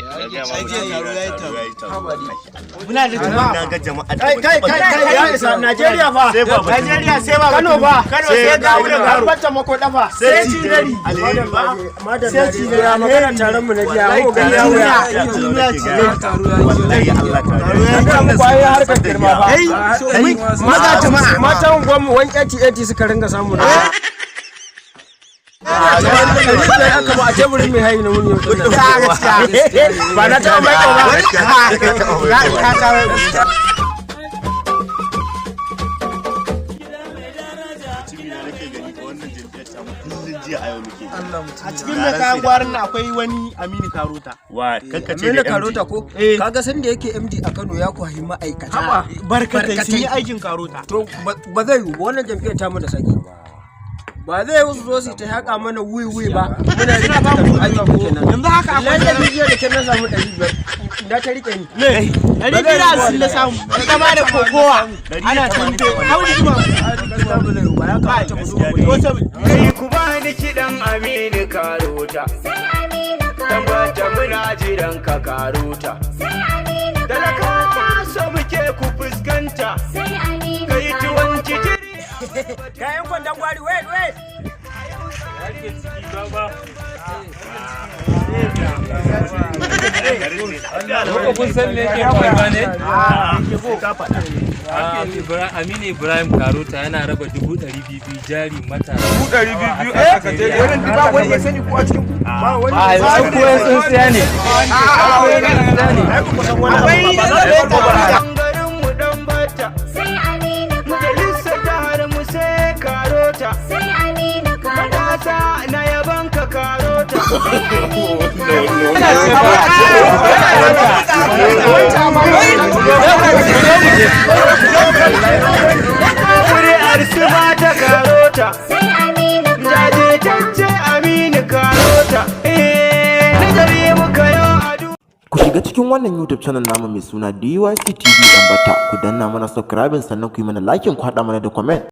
Ai jiya taro yayi taro. Muna da jama'a. Na ga jama'a. Kai, kai, kai, kai, ya isa. Najeriya fa. Sai baba. Najeriya sai ba. Kano fa. Kano sai ga wurin garo. Bata mako dafa. Sai Cinari. Alheri ba. Sai Cinari. Magana taron mu na jiya. Ko ga ya wuya. Wallahi Allah, taro. Ya ga muku ai harkar girma fa. Maza jama'a. Matan gwammu 180 suka ringa samu na. 500 aka ba a teburin mai hayi na wuni yau dinnan. Ba na taɓa mai ba. Mutumi na nake gani fa, wannan jam'iyyar ta mu kullun jiya a yau muke. A cikin mai kayan gwarin nan akwai wani Aminu Karota. Wa kanka ce Aminu da MD. Karota ko? Kaga sanda yake MD a Kano ya kwahi ma'aikata. Barkatai sun yi aikin Karota. To ba zai yiwu ba, wannan jam'iyyar ta mu da saki. Ba zai yiwu su zo su ta haƙa mana wiwi ba. Muna rike takardu aiki kenan. Yanzu haka akwai Lalle jiya da ke na samu 500. Na ta rike ni. 250 na samu. Ita ma da kokowa. Ana tumbe. Hau rigima. Gaskiya ba zai yiwu ba. Ya kamata mu duba mu Wata Kai, ku bani kiɗan Aminu Karota. Tabbata muna jiran ka, Karota. Talakawa so muke ku fuskanta. Kai tuwon jijiri. Kayan kwandon gwari, wait, wait. Ko kun san me yake faruwa ne? Ah, Aminu Ibrahim Karota yana raba 200,000 jari matasa. 200,000 a sakatariya. Ba wani ya sani ko a cikin ku? Ba wani. A yanzu ko yan tsintsiya ne. Ai ku san wani abu ba za ku ba. Garin mu dan bata. Majalisar jihar mu sai Karota. Matasa na yaban ka, Karota. Kuri'ar su mata Karota. Jajirtacce Aminu Karota. Eh, nazari muka yau a Ku shiga cikin wannan YouTube channel namu mai suna DYC TV Ɗanbata, ku danna mana subscribing, sannan ku yi mana like, ku haɗa mana da comment.